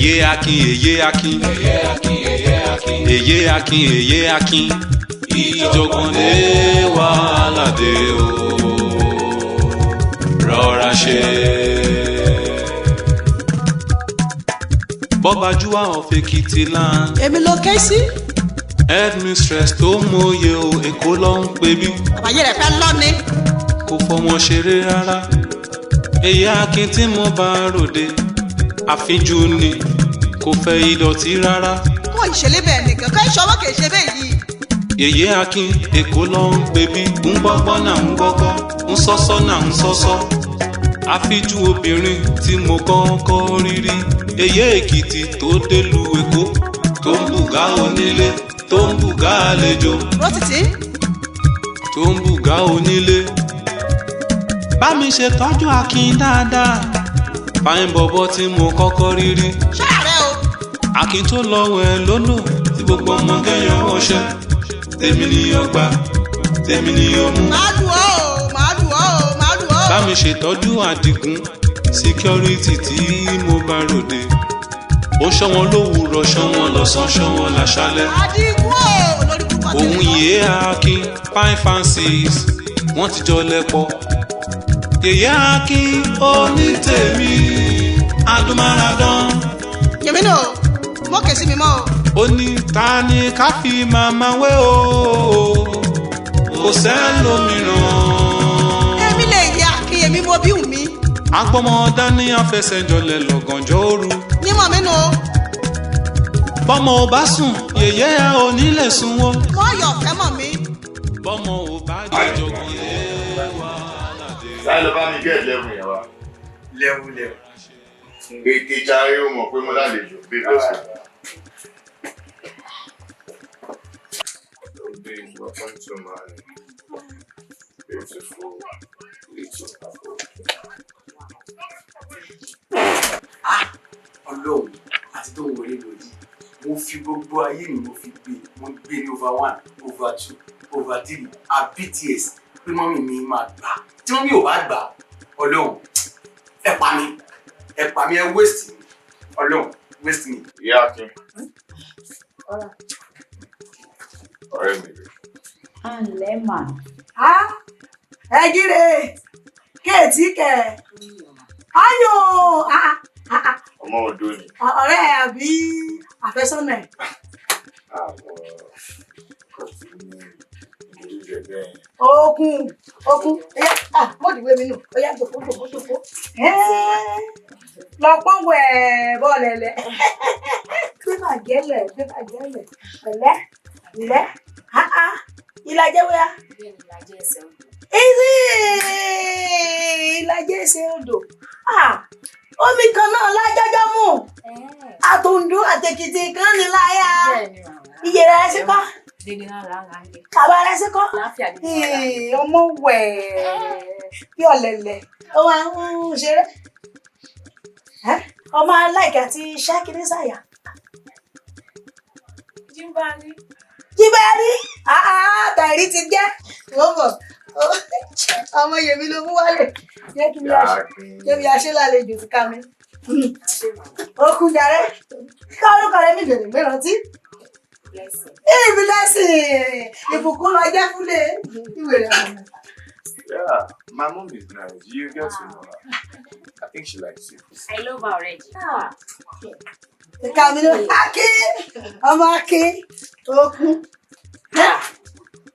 Èyé Akin, èyé Akin, Èyé Akin, èyé Akin. Èyé Akin, èyé Akin, ìjọ̀gbọ̀n dé, wàhálà dé o, rọra ṣe. Bọ́bájúwà of Èkìtì land. Èmi ló ké sí. Headmistress tó mòye o, Èkó ló ń pè bí. Àbáyé rẹ̀ fẹ́ lọ́ni. Kò fọmọ ṣeré rárá. Èyí Akin tí mo bá ròde, àfínjú ni, kò fẹ́ ìdọ̀tí rárá. Kó ìṣẹ̀lẹ̀ bẹ́ẹ̀ nìkan kó ìṣọwọ́ kì í ṣe bẹ́ẹ̀ yìí. Yèyé Akin, Èkó ló ń pè bí, ń gbọ́gbọ́ náà ń gbọ́gbọ́, ń sọ́sọ́ náà ń sọ́sọ́. Àfíjú obìnrin tí mo kọ́kọ́ rí rí, Èyé Èkìtì tó délùú Èkó, tó ń bùgá onílé, tó ń bùgá àlejò, Rótìtì. tó ń bùgá onílé. Bá mi ṣe tọ́jú Akin dáadáa, fáyín bọ̀bọ̀ tí mo kọ́kọ́ rí rí. Ṣọ́ra rẹ o. Akin tó lọ wẹ̀ lódò tí gbogbo ọmọ kẹyàn wọṣẹ, tèmi ni ó gbà, tèmi ni ó mú. Màá lù ọ́ o, màá lù ọ́ o, màá lù ọ́ o. Bá mi ṣètọ́jú Àdìgún security tí mo bá ròde, ó ṣọ́ wọn lówùúrọ̀, ṣọ́ wọn lọ́sàn, ṣọ́ wọn láṣálẹ́. Àdìgún o, lórí púpọ̀. Òun yìí Akin fine fancies, wọ́n ti jọ lẹ́pọ̀. Yèyé Akin onítèmi adúmáradán. Yèmí nù o, mọ́ kè sí mi mọ́ o. Ó ní ta ni ká fi màmá wé o, kò sẹ́lòmíràn. Èmi lè yẹ Akin, èmi mo bí wù mí. Agbọ́mọ dání afẹsẹ̀jọlẹ̀ lọ́gànjọ́ òru. Yímọ̀ mi nù o. Bọ́mọ ò bá sùn, yèyé ẹ ò ní lè sùn o. Mọ́ yọ̀ fẹ́ mọ̀ mi. Bọ́mọ ò bá jẹjọgùn lé wàhálà dé. Sáré lọ bá mi get level yẹn wá. Level level. Ètè jàre, ó mọ̀ pé mo lálejò bí lọ́sẹ̀. Babe, welcome to my beautiful little abode. Ah, Ọlọ́run àti tó ń wọlé lọ yìí, mo fi gbogbo ayé mi, mo fi gbé, mo gbé ní over one, over two, over three at BTS pé mummy mi máa gbà. Tí mummy ò bá gbà, Ọlọ́run, ẹ pa mí, ẹ pa mí, ẹ waste mi, Ọlọ́run, waste mi. Ìyá Akin. Ọ̀rẹ́ mi rè. Ànlẹ́ mà. Ẹ jíire kéètì kẹ ayò. Ọmọ Odó ni. Ọ̀rẹ́ ẹ àbí àfẹ́sọ́nà ẹ̀? Àwọn kọ̀tí ní ìlú rẹ̀ bẹ́ẹ̀. Okun okun, mọ́dìwé mi nù, ó yá, jòkó jòkó jòkó, lọ pọ́n wẹ̀ bọ́ọ̀lù ẹ̀lẹ́, gbé bàjẹ́lẹ̀, gbé bàjẹ́lẹ̀, pẹ̀lẹ́ lẹ́, ìlàjẹ́ wíyá. Bẹ́ẹ̀ni, ìlàjẹ́ ẹsẹ̀ odò. Ìsì ìlàjẹ́ ẹsẹ̀ odò, omi kan náà lájọjọ́ mú àtòǹdó àtèkìtì kan ní láyà. Bẹ́ẹ̀ni màmá. Iye rẹ̀ sí kọ́. Dédé náà là ń là ń gé. Kàbá rẹ̀ sí kọ́. Láfíà ní ìlànà. Ọmọ wẹ̀ bí ọ̀lẹ̀lẹ̀, ó máa ń ṣeré, ọmọ aláìkè àti ṣákìní sàyà. Jíbárí. Jíbárí, tàìrí ti jẹ́ wọ́n bọ̀, ọmọ yèmí ló mú wálé, jẹ́ kí mi aṣẹ́ lálejò ti ká mi. Ó kú jàre, ká orúkọ rẹ mi bèrè mìíràn tí. Blessing. Ìbí lẹ́sìn ìbùkún lọ jẹ́ fúnlé ìwé rẹ̀. Yeah, my mom is nice. You get to know her. I think she likes you. I love her already. Ah. Ìka mi ló Akin, ọmọ Akin, okun.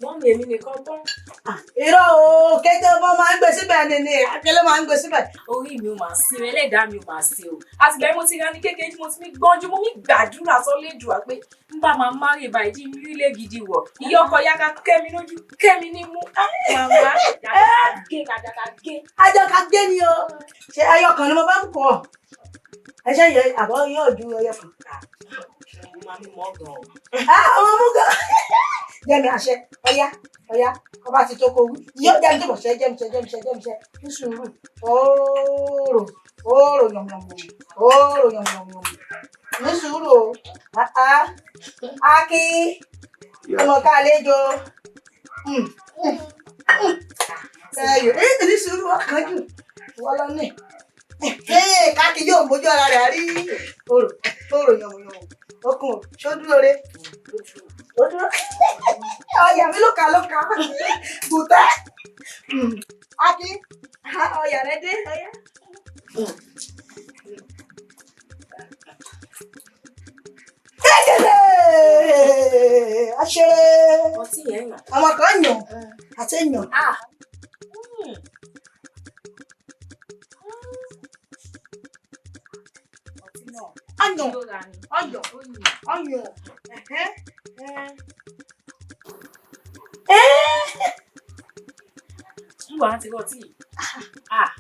Mummy, èmi nìkan tán. Irọ́ o, kété ọmọ máa ń gbé síbẹ̀ ni akẹ́lẹ́ máa ń gbé síbẹ̀. Orí mi ò máa sí o, ẹlẹ́dàá mi ò máa sí o. Àtìgbà yìí mo ti ra ní kékeré tí mo ti ní gbọ́njú, mo ní gbàdúrà sọ́lédùá pé ń bá máa márè báyìí jí mi rílé gidi wọ̀. Ìyá ọkọ yára kẹ́mi lójú, kẹ́mi nímú. Màmá, jàkà gé, jàkà gé. Àjọ ká gé ni o. Ṣé ẹyọ kan ni mo bá ń kọ? Ẹ ṣe yẹ àbọ̀ yóò ju ẹyọ kan. Mo máa mi mọ́ gan o. Ọmọ mú gan. Jẹ́mi àṣẹ, ọ̀yá ọ̀yá, ọba ti tó kó wí. Yóò jẹ́mi tó bọ̀ ṣẹ́, jẹ́mi ṣẹ́, jẹ́mi ṣẹ́, jẹ́mi ṣẹ́, ní sùúrù. Oòrò oòrò yànmùyànmù, oòrò yànmùyànmù. Ní sùúrù o. Akin, ọmọ ká àlejò. Ẹyọ, ní sùúrù, ọkàn jù. Wọ́n lọ ní. Káàkiri yóò mójú ara rẹ̀ rí. Oòrò. Ó rò yànmùyànmù. Okùn ṣó dúró re. Ó dúró. Ọyà mi ló ka ló ka. Bùtẹ́. Akin, ọyà rẹ dé. Ọyà. Kékeré! Aṣeré! Ọtí yẹn yàn. Àwọn kan yàn àti yàn. Ah. Ọtí náà. Ọyàn, Ló ra ni. ọyàn, Ó yàn. ọyàn. Ẹ̀hẹ́n, ẹ̀hẹ́n. Ń wà á ti rọtí yìí. Ah.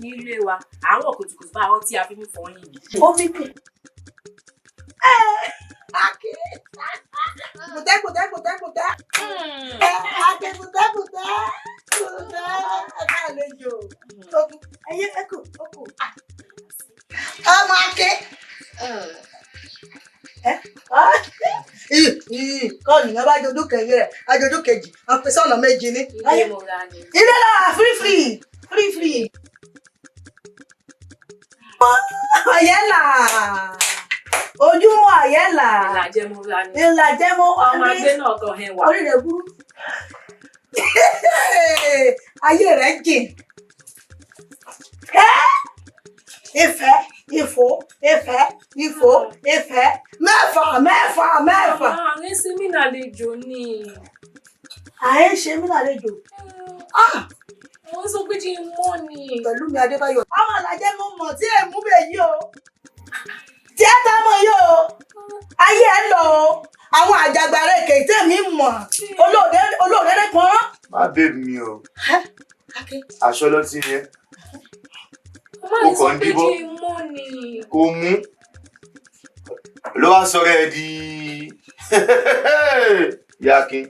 Ní ilé wa, àárọ̀ kùtùkùtù bá ọtí a fi ń fọyín ni. Omi bì. Akin. Kùtẹ́ kùtẹ́ kùtẹ́ kùtẹ́. Akin kùtẹ́ kùtẹ́ kùtẹ́. Ẹ̀ka àlejò. Okùn ẹyẹ ẹkù okùn. Ọmọ Akin. Kọ́ọ̀nù yẹn bá jojú kejì rẹ̀, ajojú kejì, àpèsè ọ̀nà méjì ni. Ilé mo ra ni. Ilé lára free free free free. Ọ̀yẹ́là ojúmọ́ ọ̀yẹ́là Ìlàjẹ mo ra ni. ìlàjẹ́ mo wá Ọmọ ní agbé náà kan hẹn wà. orí rẹ̀ burú. Ayé rẹ̀ jìn. Ìfẹ́ ìfò ìfẹ́ ìfò ìfẹ́ mẹ́fà mẹ́fà mẹ́fà. Àárín sí mi nàlejò ni. À ń ṣe mí lálejò. Wọ́n sọ pé jí n mọ́ ni. Pẹ̀lú mi Adébáyọ̀. Ọmọ làjẹ́ mo mọ̀ tí èmú bẹ̀ yí o. Tí ẹ ta mọ̀ yí o. Ayé ẹ lọ o. Àwọn àjàgbára èké tèmi mọ̀. Olóòdéré pọ́n. Má babe mi o. Aṣọ lọtí yẹn Màmá Ó mi sọ kàn ń pé díbọ́. jí n mọ́ ni. Kò mú. Ló wá sọ̀rọ̀ ẹ di Ìyá Akin.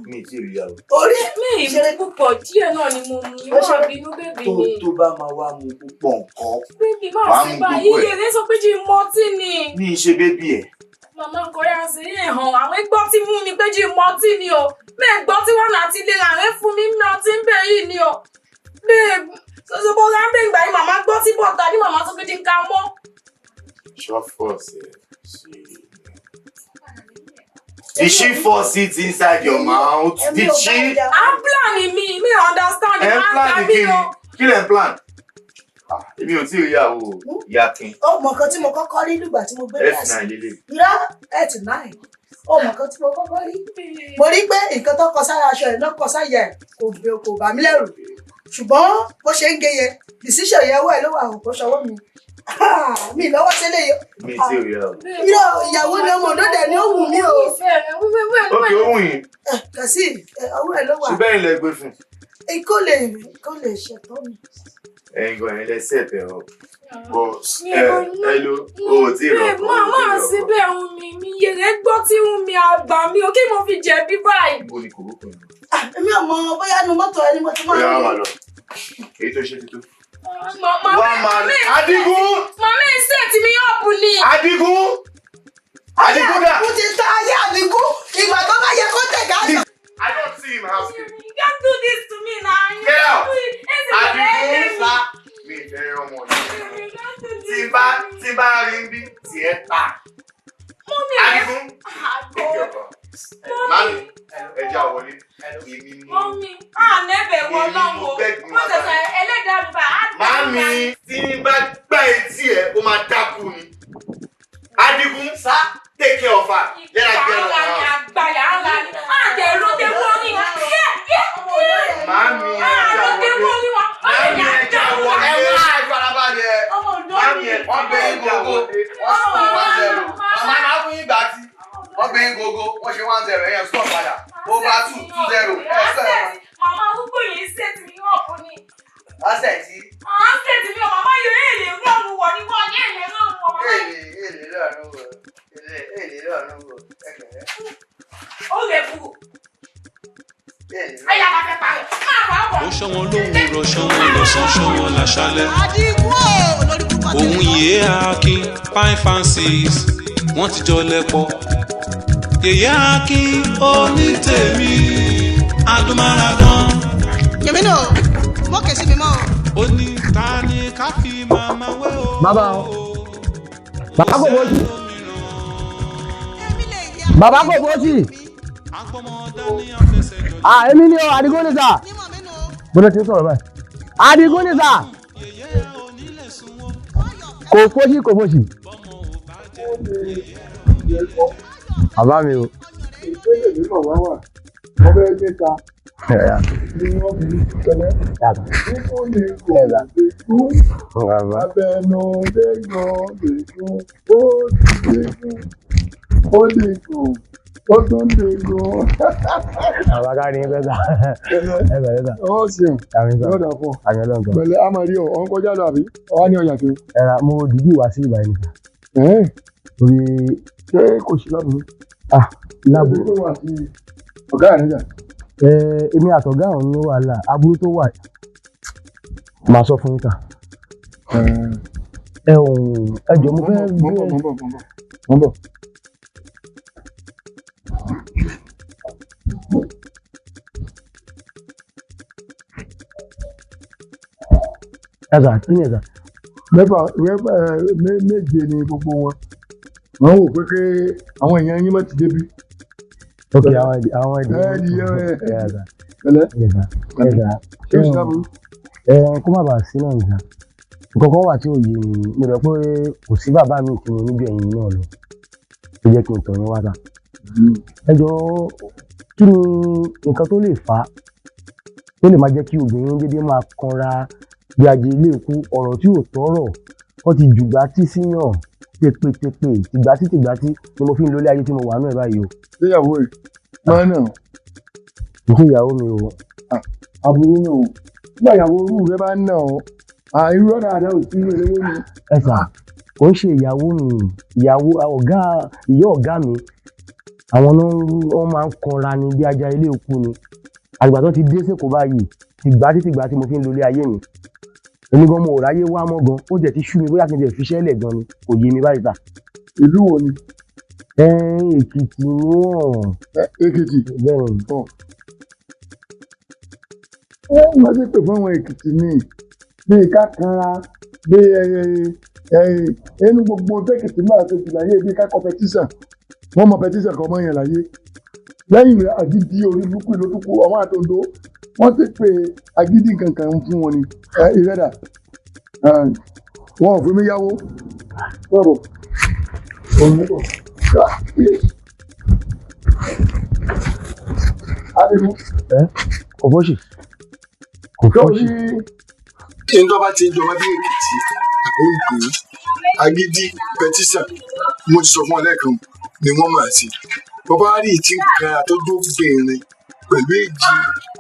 Mi ì tí ì rí ìyàwó. Orí Mi ì mú púpọ̀ díẹ̀ náà ni mo mú. Ó Má ṣe- bínú bébì Tó mi. tó bá máa wá mu púpọ̀ nǹkan. Bébì má Wàá ṣe mu báyìí. gbogbo ẹ̀. Iye rẹ̀ sọ pé jí n mọ́ tí ni. Mi ì ṣe bébì ẹ̀. Màmá ń kọjá sí ìhàn. Àwọn ẹgbọ́n tí mú mi pé jí n mọ́ tí ni o. Bẹ́ẹ̀ gbọ́ tí wọ́n náà ti lè rà rẹ́ fún mi náà tí ń bẹ̀ yìí ni o. Bẹ́ẹ̀ ṣoṣo bó ra ń bẹ̀ gbà yìí màmá gbọ́ tí bọ̀tà ní màmá sọ pé jí n ka mọ́. Ṣọ́ force ẹ̀ sí. Did she force it inside your mouth? Did she? À ń plan mi, mi understand. Ẹ ń Má plan gbà mí kí ni? o. Kí lẹ̀ ń plan? Ah, èmi ò tí ì rí ìyàwó o, Ìyá Akin. Ó mọ nǹkan tí mo kọ́kọ́ rí nígbà tí mo gbé kíláàsì. F9 lélẹ̀. Irọ́ 89. Ó mọ nǹkan tí mo kọ́kọ́ rí. Mo rí pé nǹkan tó kọ sára aṣọ ẹ̀ náà kọ sáyà ẹ̀ kò kò bà mí lẹ́rù. Ṣùgbọ́n bó ṣe ń gé yẹn, decision yẹn ọwọ́ ẹ̀ ló wà kó ṣọwọ́ mi. Mi lọ́wọ́ sílé yìí. Mi ì tí ì rí ìyàwó. Irọ́ ìyàwó ni ọmọ òdòdó ni ó wù mí o. Ìfẹ́ rẹ̀ wíwíwí. Ókè ó wù yín. Kàsí ọwọ́ ẹ̀ ló wà. Ṣé bẹ́ẹ̀ lẹ gbé fún? Kó lè kó lè ṣètò mi. Ẹ̀yin gan ẹ̀yin lẹ set ẹ̀ up. But Mi ẹ ò ní- ẹ lo o ò tí ì rọ̀kọ̀. Má má síbẹ̀ ohun mi, mi yèrè gbọ́ tí ń mi àgbà mi ò kí mo fi jẹ̀bi báyìí. Ibo ni kòrókò ni? Ah, èmi ò mọ bóyá nu mọ́tò ẹni mo ti Ó yá máa wá ń máa lọ. Èyí tó ṣe ti tó. Màmá Wá máa lọ. Adigun! Màmá ẹ̀ set mi up ni. Adigun! Adigun dà! Mo ti ta ayé àdínkù ìgbà tó bá yẹ kó tẹ̀ ká. I don't see him house. You can't do this to me now. You Get out. can't do it. Ẹ sì lè Adigun sá. Mi ì fẹ́ ọmọ yìí. You can't do Tí this. n bá tí n bá rí ń bí tiẹ̀ ta. Mummy rẹ̀ Adigun! àgọ́. Mami, ẹ já wọlé. Èmi mú. Mummy, à nẹ́bẹ̀ wọ Èmi lọ́wọ́. mo bẹ́ẹ̀ Mo ṣẹ̀ṣẹ̀ ẹlẹ́dàá mi bá a dá Mami, tí n bá gbá etí ẹ̀, ó máa dákú ni. Adigun, Sá. take care of her. Let her get Ìgbà out ara of ni the house. àgbàyà ara ni. Àjẹ̀rú dé wọ́n ní. Yẹ́ yẹ́ yẹ́. Mami, ẹ já Àrùn dé wọlé. wọ́n ní wọn. Ó lè Mami, yà ẹ já dá wọlé. Ẹ wá ìfarabalẹ̀. Ọmọ òdó Mami, mi. ẹ Wọ́n gbé ẹ já gogo. wọlé. Wọ́n sì 1-0. Màmá máa fún yín gbà tí. Wọ́n gbé gogo. Wọ́n ṣe 1-0. Ẹ̀yẹn score padà. Over two 2-0. Ẹ̀ sọ̀rọ̀. Màmá arúgbó yìí set mi up ni. Ọ̀sẹ̀ tí. À ń set mi up. Màmá yóò èlé rọrùn wọ̀ ní wọ́n ní èlé rọrùn wọ̀. Màmá Èlé èlé lọ́rùn wò. Èlé èlé lọ́rùn wò. Ẹ̀kẹ̀rẹ́. ó lè bu. Èlé Ẹ̀yà máa fẹ́ parí. Máa fà á bọ̀. Ó ṣọwọ́n lówùúrọ̀ ṣọwọ́n lọ́sàn ṣọwọ́n láṣálẹ́. Adigun o lórí púpọ̀ Òun yìí Akin 5 and 6 wọ́n ti jọ lẹ́pọ̀. Yèyé Akin onítèmi adúmáradán. Yèmí nù mo kè sí mi mọ́ o. Ó ní ta ni ká fi màmá wé o. Bàbá o. Bàbá kò bó sí. Bàbá kò bó sí. Ah, èmi ni o, Àdìgún ni sà. Bọ́dọ̀ ti ń sọ̀rọ̀ báyìí. Àdìgún ni sà. Kò fóṣì kò fóṣì. Bàbá mi o. Ìpínlẹ̀ mi mọ̀ wá wà, wọ́n fẹ́ gbé ta ní wọ́n fi tẹ́lẹ̀. Ikú ni kò lè kú, abẹnú dẹ́gbọ̀n lè kú, ó ti kú, ó lè kú, ó tún lè kú. Bàbá ká ní pẹ́ sà. Ẹ bẹ̀rẹ̀ sà. Ó ṣeun, Àmín sà. yóò dà fún ọ. Àmín Ọlọ́run sà. Pẹ̀lẹ́, a máa rí ọ, ọ̀ ń kọjá lọ àbí? Ọ̀wá ní ọjà kiri. Ẹ ra mo dìídì wá sí ìbàdàn sà. Torí Ṣé kò sí láburú? Ah, láburú. Ṣé wà sí ọ̀gá rẹ̀ jà? Ẹ èmi àtọ̀gá òun ní wàhálà aburú tó wà máa sọ fún yín sà. Ẹ òun ẹ jọ̀ọ́ mo fẹ́ Mo ń bọ̀, mo ń bọ̀, mo ń bọ̀, mo ń bọ̀. Ẹ sà kí ni ẹ sà? Mẹ́fà mẹ́fà ẹ, méje ni gbogbo wọn. Wọ́n wò pé kí àwọn èèyàn yín má ti débi. Ok, àwọn ẹ̀dì àwọn ẹ̀dì. Ẹ di ẹ Ẹ sà. Pẹ̀lẹ́. Ẹ sà. Ẹ sà. Ṣé o sì láburú? Ẹ kó má bàa sí náà nìkan. Nǹkan kan wà tí ò yé mi, mo rò pé kò sí bàbá mi tí mo níbi ẹ̀yìn náà lọ. Ó jẹ́ kí n tọ̀ yín wá sà. Ẹ jọ̀ọ́ kí ni nǹkan tó lè fà á tó lè máa jẹ́ kí obìnrin dédé máa kanra bí ajé ilé ikú ọ̀rọ̀ tí ò tọ́rọ̀ wọ́n ti jùgbà tí síyàn tèpètèpè tìgbàtí tìgbàtí ni mo fi ń lólé ayé tí mo wà náà báyìí o. Ṣéyàwó ẹ̀ máa nà. Kò sí ìyàwó mi o. Aburú nù. Nígbà ìyàwó orú rẹ bá ń nà ọ́, irú ọ̀dà àdá ò sí eléwó ni. Ẹ sà, kò ń ṣe ìyàwó mi, ìyàwó ọ̀gá ìyá ọ̀gá mi àwọn ló ń wọ́n máa ń kanra ni bí ajá ilé ikú ni. Àgbà tó ti dé sèkó báyìí tìgbàtí tìgbàtí mo fi ń lólé ayé mi. Èmi gan mo ò ráyé wá mọ́ gan, ó jẹ́ ti sú mi bóyá kí n jẹ́ fiṣẹ́ lẹ̀ gan ni, kò yé mi báyìí sà. Ìlú wo ni? Èkìtì ni wọ́n. Èkìtì. Bẹ́ẹ̀ ni. Wọ́n máa ṣe pè fún àwọn Èkìtì ni bíi ká kanra bíi ẹnu gbogbo tẹ́kìtì máa ṣe jù láyé bíi ká kọ pẹtíṣàn. Wọ́n mọ pẹtíṣàn kan mọ́ yẹn láyé. Lẹ́yìn agídí orí burúkú ìlú tó kú ọmọ àtòǹdó wọ́n ti pè agídí kankan fún wọn ni. Ìrẹ́dà wọn ò fi mí yáwó. Wọ́n bọ̀. Òun bọ̀. Adigun. Ẹ kò fọ́ṣì. Kò fọ́ṣì. Ntọ́ bá ti ń jọba bí Èkìtì Oǹdó agídí pẹtíṣàn mo ti sọ fún ọ lẹ́ẹ̀kan ni wọ́n máa ṣe. Bàbá rí ti ń kan àtọ́jú obìnrin pẹ̀lú èjì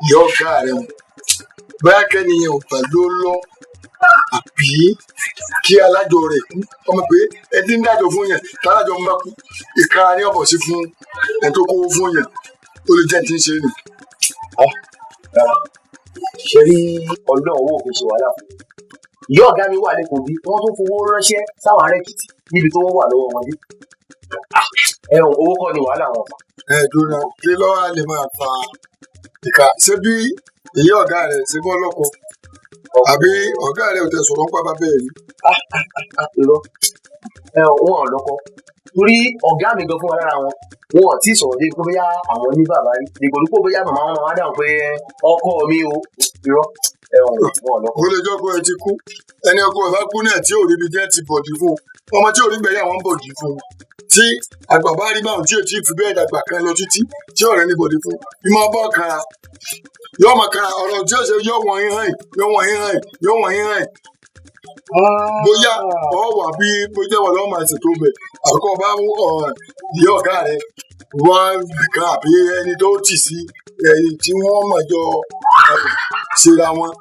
ìyá ọ̀gá rẹ̀ wọn. Bóyá kẹ́ni yẹn ò bá ló lọ àbí kí alájọ rẹ̀ kú. Ọmọ pé ẹni tí ń dájọ́ fún yẹn tálájọ ń bá kú ìkara ní ọ̀bọ̀ sí fún ẹni tó kówó fún yẹn ó lè jẹ́ ní ti ń ṣe nù. Ṣe rí ọlọ́run owó òfin ṣe wàhálà fún mi. Ìyá ọ̀gá mi wà lẹ́kọ̀ọ́ bí wọ́n tún fowó ránṣẹ́ sáwọn ará Èkìtì níbi tó wọ́n wà lọ́wọ́ wọn dé. Ẹ̀hún owó kọ́ ni wàhálà wọn. Ẹ dúró kí lọ́wọ́ lè máa fa ìka ṣé bí ìyá ọ̀gá rẹ̀ ṣe bọ́ lọ́kọ àbí ọ̀gá rẹ̀ ò tẹ̀ sọ̀rọ̀ ń pa bàbá ẹ̀ rí. Irọ́ wọn ò lọ́kọ torí ọ̀gá mi gan fún wa lára wọn wọn ò tí ì sọ̀rọ̀ débi pé bóyá àwọn ní bàbá rí dègbòdúpò bóyá màmá wọn máa dáhùn pé ọkọ mi o irọ́ wọn ò lọ́kọ. Ó lè jọ́ pé ẹ ti kú ẹni ọkọ ẹ̀ bá kú náà tí ò rí ibi jẹ́ ti bọ̀dì fún un ọmọ tí ò rí gbẹ̀yà wọn bọ̀dì fún un tí àgbà bá rí báwọn tí ò tí ì fi bẹ́ẹ̀ dàgbà kan lọ títí tí ọ̀rẹ́ ní bọ̀dì fún un ìmọ̀ bọ́ kara yóò mọ̀ kara ọ̀rọ̀ tí ó ṣe yóò wọ̀nyí hàn yóò wọ̀nyí hàn yóò wọ̀nyí hàn bóyá ọ wà bí bóyá wà lọ́wọ́ máa ṣètò bẹ̀ àbíkọ́ bá ìyá ọ̀gá rẹ̀ wá kan àbí ẹni tó tì sí ẹni tí wọ́n mọ̀ jọ ṣera wọn.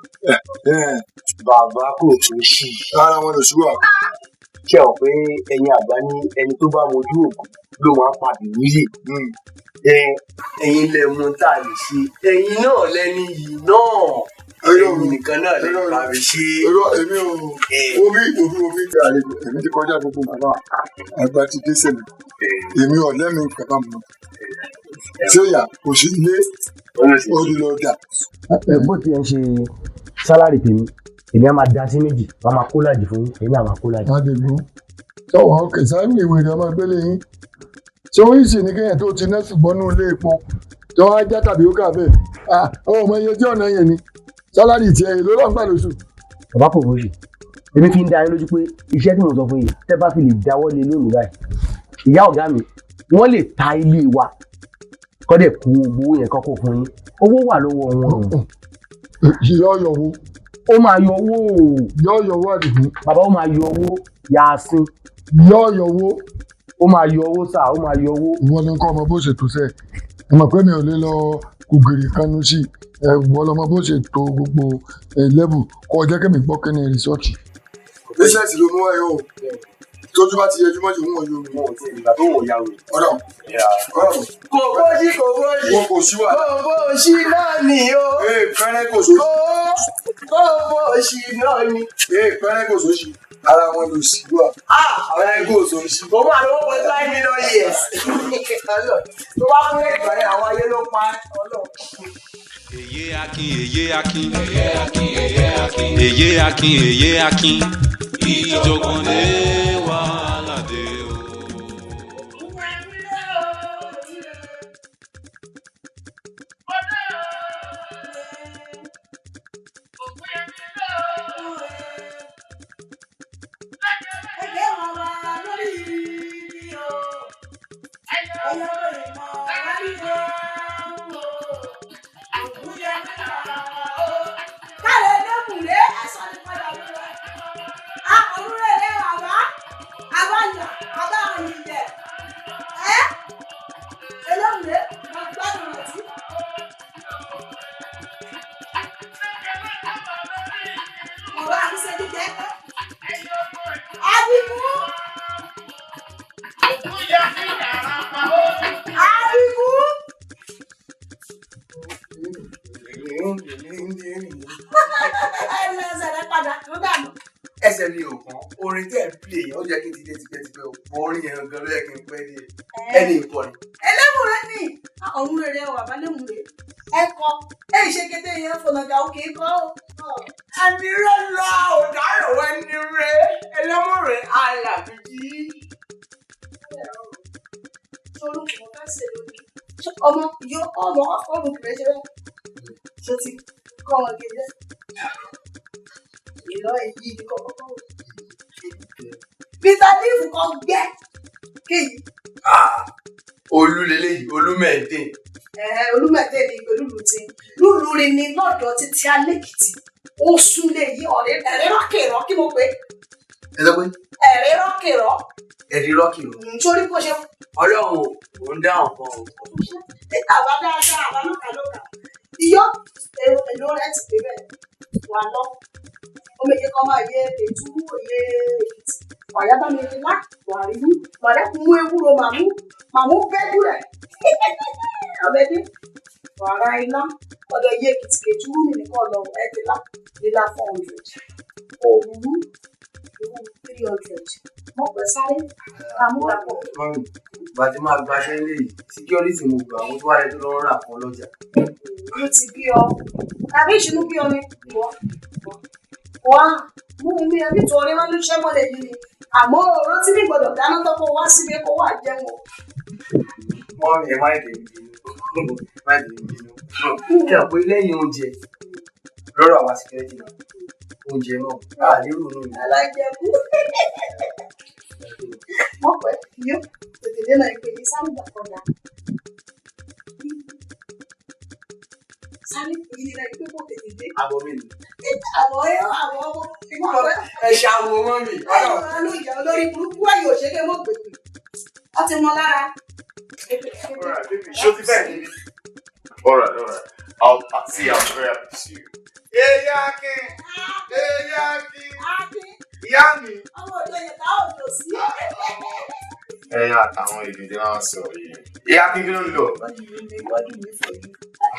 Bàbá kò tún ṣì. Ara wọn lò ṣúwà. Ṣé o pé ẹ̀yin àgbà ní ẹni tó bá mojú ògùn ló máa ń padì wíyè. Ẹ̀yin lẹ mú tá a lè ṣe ẹ̀yin náà lẹni yìí náà ẹ̀yin nìkan náà lè bá mi ṣe. Irọ́ èmi ò omi omi omi àlejò èmi ti kọjá gbogbo bàbá àgbà ti dé sẹ́mi èmi ò lẹ́mi bàbá mi ṣé ìyá kò sí ilé ó di lọ dà. Bó ti ẹ̀ ń ṣe sálárì tèmi èmi á máa da sí méjì wọ́n á máa kó lájì fún yín èmi á máa kó lájì. Adigun Sọ̀wọ́n òkè sáyẹn ìwé ọmọ ìgbélé yín. Ṣé ó yìí sì ní kéèyàn tó ti ná ṣùgbọ́n nínú ilé epo tó wá já tàbí ó kà bẹ́ẹ̀? Ọmọ iye tí ọ̀nà yẹn ni. Salary tiẹ̀ èló ló ń gbà lóṣù. Bàbá Kòfóṣì, èmi fi ń dá yín lójú pé iṣẹ́ tí mo sọ fún yìí, tẹ́ bá fi lè dáwọ́ lé lónìí báyìí, ìyá ọ̀gá mi, wọ́n lè ta ilé wa kọ́dẹ̀ kó owó yẹn kọ́kọ́ fún yín. Owó wà lọ́wọ́ wọn. Yọ yọ wo. Ó máa yọ owó o. Yọ yọ owó, Àdìgún. Bàbá, ó máa yọ owó yaasin. Yọ yọ owó. Ó máa yọ owó sà, ó máa yọ owó. Ìwọ ni kọ́ ọmọ bó ṣe tó sẹ́ ẹ mọ̀ pé mi ò lè lọ kùgìrì kanu sí ẹ. Ìwọ lọmọ bó ṣe tó gbogbo ẹ lẹ́bù kọ́ ọ jẹ́ kí mi gbọ́ kí ni result. Business ló mú wáyé o, tójú bá ti yẹjú mọ́jú wọn yóò Wọn ò tí ì ìgbà tó wọ̀ ya wèrè. Ọ̀dọ̀ ọ̀dọ̀. Kò bóṣì, kò bóṣì. Wọn kò sí wàhálà. Kò bóṣì náà ni o. Ee, pẹ́rẹ́ kò sóṣì. Kò bóṣì náà ni. Ee, pẹ́rẹ́ kò sóṣì, ara wọn lò sí wà. Pẹ́rẹ́ kò sóṣì. Mo máa lọ 1.5 million years. Tó bá kú lẹ́yìn ìgbà yẹn, àwọn ayé ló pa ẹ́. Èyé Akin, èyé Akin, èyé Akin, èyé Akin, èyé Akin, ìjọ̀gbọ̀n dé, wàhálà dé o. Ẹgbẹ́ wọn wà lórí igi o. Ẹyọ ìmọ̀ lárí o. Òkú yẹ o. Káàlẹ̀ ẹlẹ́kùnlé ẹ̀sọ́ ní padà lọ́wọ́. A òwúrọ̀ ilé bàbá. Àbáyà bàbá àyìnjẹ. Ẹ́ ẹlẹ́kùnlé mo gbádùn rẹ̀ sí. Bàbá àti jíjẹ. Adigun. Adigun. Ẹsẹ̀ rẹ̀ padà tó dànù. Ẹsẹ̀ mi ò kàn. Orin tẹ́ ẹ̀ ń play yẹn, ó jẹ́ kí n ti dé tipẹ́tipẹ́ o. Bọ́ orin yẹn gan ló yẹ kí n pẹ́ dé. Ẹni ìkọrin. Ẹlẹ́mùrẹ́ ni ọ̀hún rere wà bá lẹ́mùrẹ́. Ẹ kọ, ẹ ṣe kété yẹn fọ̀nàjà òkè kọ́ ọ́. Ẹni rẹ lọ ọ̀daràn ẹni rẹ ẹlẹ́mùrẹ́ alàbíyí. Sọ́run kò fẹ́ ṣe lónìí. Ọmọ yóò ọmọ ọmọ kìrẹ́ ṣe bẹ́ẹ̀. Ṣé ti kọ́ wọn kejì? Ìlọ èyí ni kọ́kọ́ kọ́. Peter Leaf kan gbẹ́ kéyìí. Olú leléyìí, olú mẹ́ẹ̀ẹ́dín. Olúmọ̀dé ni olúlu ti lúlu rin ni lọ́dọ̀ títí alẹ́kìtì ó súnlé yìí ọ̀rẹ́ ẹ̀rẹ́ rọ́kèrọ́ kí mo pè é. Ẹ sọ pé Ẹ̀rẹ́ rọ́kèrọ́. Ẹ̀rí rọ́ọ̀kì o. Nítorí kó ṣe. Ọlọ́run ò ń dáhùn kan o. Àbá dáadáa, àbá lókàlókà iyọ́ èlò rẹ̀ ti pé bẹ́ẹ̀ wà lọ omi èyí kan máa yẹ ètú òye Èkìtì wàyà bá mi lá wà rí mú màdàkùn mú ewúro màmú màmú bẹ́ẹ̀dù rẹ̀ ọ̀bẹ́dẹ́ wàrà iná ọ̀dọ̀ iye Èkìtì kejì mi nìkan lọ ẹ ti lá lílá 400 òwú irú 300 mọ̀ pẹ́ sáré àmúdàpọ̀. Mọ́mí, ìgbà tí máa gbaṣẹ́ lé yìí, security mo gbà, àwọn tó wà lẹ́tọ́ lọ́wọ́ rà fún ọlọ́jà. Ló ti bí ọ tàbí ìṣinú bí ọ ni ìwọ wá mú mi ẹbí tó rí wọn ló ṣẹ́ mọ́lẹ̀ yìí ni, àmọ́ ọ̀rọ̀ tí mi gbọ́dọ̀ dáná tó kó wá síbi kó wá jẹun o. Mọ́mí, ẹ má dé bínú, má dé bínú. Ṣé àpò lẹ́yìn oúnjẹ lọ́rọ̀ àwa security náà, oúnjẹ náà, a lérò náà ni. Alájẹkú mọ̀ pẹ́ yó tètè dé náà ìpè ní sáré gbà kọjá sáré èyí ni náà ìpè kò tètè dé. Àbọ̀ mi ni. Àbọ̀ ẹ àwọn ọmọ ìmọ̀ pẹ́. Ẹ ṣàwò mọ́mí. Ẹ̀yọ̀ ló ìyá olórí burúkú ẹ̀yọ̀ òṣèré mọ̀ gbègbè ọ ti mọ lára. Alright, baby, ṣó ti bẹ́ẹ̀ níbi. Alright. I'll see you. I'm very happy to see you. Èyí Akin, èyí Akin, ìyá mi. Ọmọ òjò yẹn tá òjò sí. Ẹyin àtàwọn èdè tí wọ́n sọ yìí. Ìyá Akin, kí ló ń lò?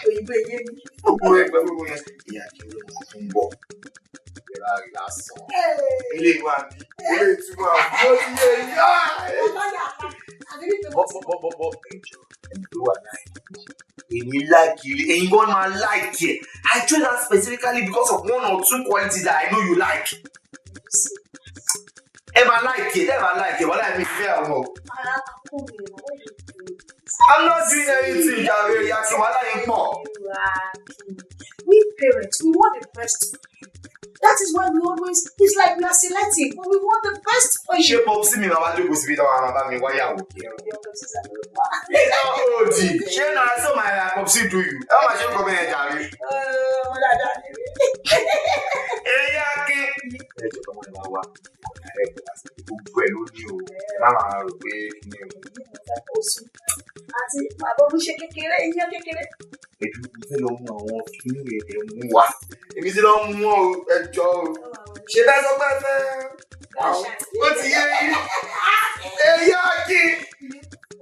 Òyìnbó eyé mi. Gbogbo ẹgbẹ́ gbogbo yẹn. Ìyá Akin ló ń bọ̀. Ìlera rẹ̀ lásán. Ilé ìwà mi, ilé ìtumọ̀ àbúrò ti yé ìyá. Bọ́ ẹjọ́ ẹni tó wà láì èmi like ilé ẹ̀yin gan máa like ẹ̀. I chose that specifically because of one or two qualities that I know you like. Ẹ máa like ẹ, ẹ máa like ẹ, wọ́n láì mi fẹ́ àwọn o. I'm not doing anything, jàre, ìyá kí wàhálà yín pọ̀. We parents, we want the best for you. That is why we always, it's like we are selective, but we want the best for Ṣé you. popsi mi máa wá jókòó síbi táwọn ará bá mi wáyàwó kí ẹ? Òdì, ṣé na so my popsi do you? Ẹ má ṣe ń kọ́ bẹ́ẹ̀ jàre. Eyín Akin. Ẹ jẹ́ kọ́mọ ẹ máa wá ọ̀nà ẹ̀ kọ́ láti gbogbo ẹ̀ ló ní o. Ẹ má máa rò pé kí ni o. Àti bàbá oníṣe kékeré, iyán kékeré. Ẹ̀jú mo fẹ́ lọ mú àwọn kíní ẹ̀ mú wa. Èmi ti lọ mú wọn o, ẹ jọ o. Ṣé bẹ́ẹ̀ sọ pé ẹ fẹ́? Ó ti yé yín. Eyín Akin.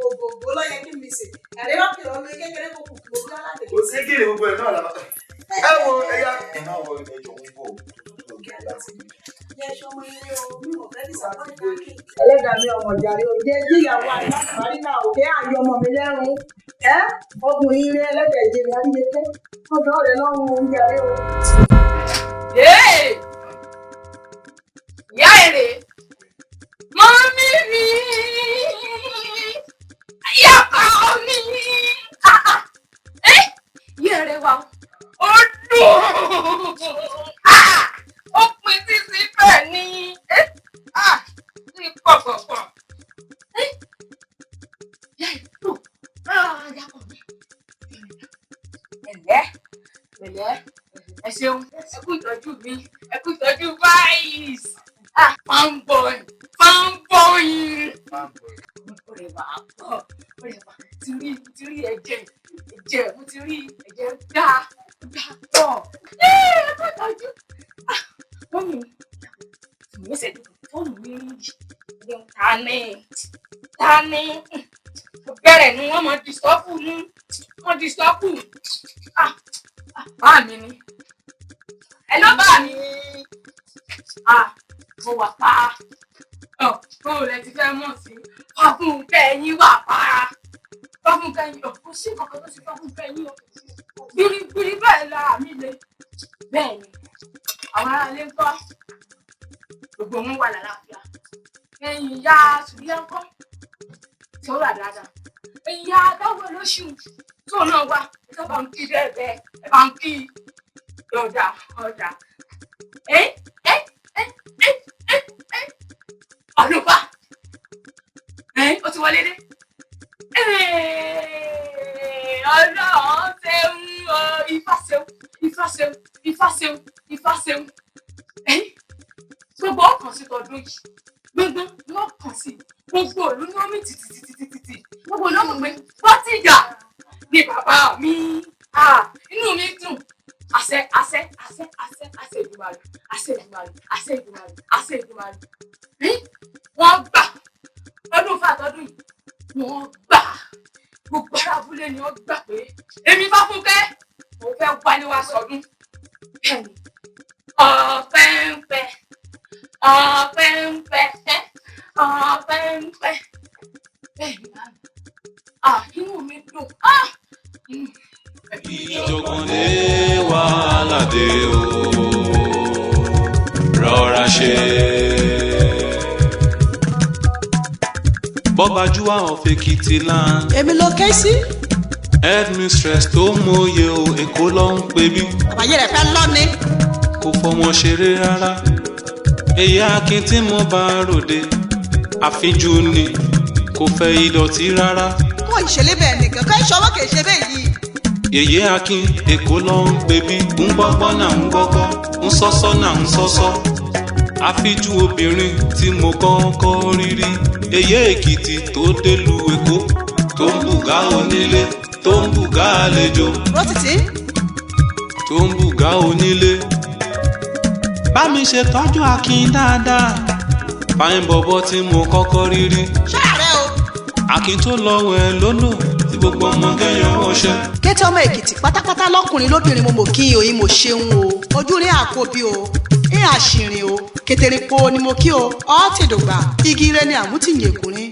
Ògògbó ló yẹ kí mi sè. Ẹ̀rí bá kìlọ̀ ọmọ kékeré kò kù kí mo gbá láti. Kò sí kí ni gbogbo ẹ̀ náà làbá. Ẹ wo ẹ̀yà. Ẹ má wọ ẹjọ́ ń bọ̀ Ẹlẹ́dàá mi ọmọ ìjàre o, jẹ́ jíyàwó àgbàrí náà ò jẹ́ àyọ ọmọ mi lẹ́rùn. Ẹ́ ọkùnrin ire ẹlẹ́dàá ìjẹ̀rẹ̀ àríyéké, ọ̀dọ́ rẹ̀ lọ́rùn oúnjẹ rẹ̀ o. Ìyá èrè, mọ́mí mi, ìyá ọkọ mi, ìyá èrè wa, ó dùn, ó pin títí bẹ́ẹ̀ ni, ní pọ̀pọ̀pọ̀. Ìyá èrè dùn, ìyá ọkọ mi, pẹ̀lẹ́, pẹ̀lẹ́, ẹ ṣeun, ẹ kú ìtọ́jú mi, ẹ kú ìtọ́jú báyìí. Ah, fanboy, fanboy. Ọ̀rẹ́ wa pọ̀, ọ̀rẹ́ wa ti rí ẹ̀jẹ̀, ẹ̀jẹ̀ mo ti rí ẹ̀jẹ̀ dá dá pọ̀. Ẹ kú ìtọ́jú. Ah, mọ́mí mi, ṣe fóònù mi rí yìí. Ta ni? Ta ni? Bẹ̀rẹ̀ ni wọ́n máa dìstọ́pù ní, wọ́n dìstọ́pù. Ah, bá mi ni. Ẹ ló bá mi. Ah, mo wà pa. Ọ̀ bóun lẹ ti fẹ́ mọ̀ sí. Fáfúnkẹ́ yín wà pa. Fáfúnkẹ́ yín ọ̀ kò sí kankan tó ṣe Fáfúnkẹ́ yín o. Gbirigbiri bẹ́ẹ̀ lára mi le. Bẹ́ẹ̀ ni, àwọn aráalé ń kọ́. Gbogbo wọn wà lálàáfíà. Ẹ̀yin ìyá Sùlíyá ń kọ́. Tí ó wà dáadáa. Ẹ̀yin ìyá Dáwọ́ lóṣù tó náà wà. Ẹ bá ń kí bẹ́ẹ̀ bẹ́ẹ̀. Ẹ bá ń kí ọ̀dà ọ̀dà. Ẹ́ ẹ́ ẹ́ ẹ́ ẹ́ ẹ́ ọ̀nùpá. Ẹ́ ó ti wọlé dé. Ọlọ́run ṣeun o, Ifá ṣeun, Ifá ṣeun, Ifá ṣeun, Ifá ṣeun. Gbogbo ọkàn sí tọdún yìí. Gbogbo ọkàn sí. Gbogbo ìlú ní omi tìtìtìtìtì. Gbogbo ìlú ọmọ pé Bọ́tíjà ni bàbá mi. Inú mi dùn. Àṣẹ àṣẹ àṣẹ àṣẹ àṣẹ Èdùmàrè àṣẹ Èdùmàrè àṣẹ Èdùmàrè àṣẹ Èdùmàrè. Wọ́n gbà ọdún fàtọ́dún yìí. Wọ́n gbà gbogbo ará abúlé ni wọ́n gbà pé èmi Fáfúnkẹ́ mo fẹ́ wálé wá sọdún. Bẹ́ẹ̀ni, ọ̀pẹ ń pẹ́, ọ̀pẹ ń pẹ́, ọ̀pẹ ń pẹ́. Bẹ́ẹ̀ni, inú mi dùn. Ìjọ̀gbọ̀n dé wàhálà dé o, rọra ṣe. Bọ́bájúwà of Èkìtì land. Èmi ló ké sí. Headmistress tó mòye o, Èkó ló ń pè bí. Àbáyé rẹ̀ fẹ́ lọ́ ni. Kò fọmọ ṣeré rárá. Èyí Akin tí mo bá ròde, àfínjú ni, kò fẹ́ ìdọ̀tí rárá. Kó ìṣẹ̀lẹ̀ bẹ́ẹ̀ nìkan, kó ìṣọwọ́ kì í ṣe bẹ́ẹ̀ yìí. Yèyé Akin, Èkó ló ń pè bí. Ń gbọ́gbọ́ náà ń gbọ́gbọ́, ń sọ́sọ́ náà ń sọ́sọ́. Àfíjú obìnrin tí mo kọ́kọ́ rí rí. Èyí Èkìtì tó délùú Èkó, tó ń bùgá onílé, tó ń bùgá àlejò. Rótìtì. Tó ń bùgá onílé. Bá mi ṣe tọ́jú Akin dáadáa. Fáyín bọ̀bọ̀ tí mo kọ́kọ́ rí rí. Ṣáàrẹ̀ o. Akin tó lọ wẹ̀ lódò tí gbogbo ọmọ kẹ́yàn wọṣẹ́. Kété ọmọ Èkìtì pátápátá lọ́kùnrin lóbìnrin mo mọ̀ kí oyin mo ṣeun o. Ojú rí àkóbí o. Ń àṣìrìn o. Kètèrè po ni mo kí o. Ọ́ ti dògbà. Igi ire ni àmútìyìn èkùnrin.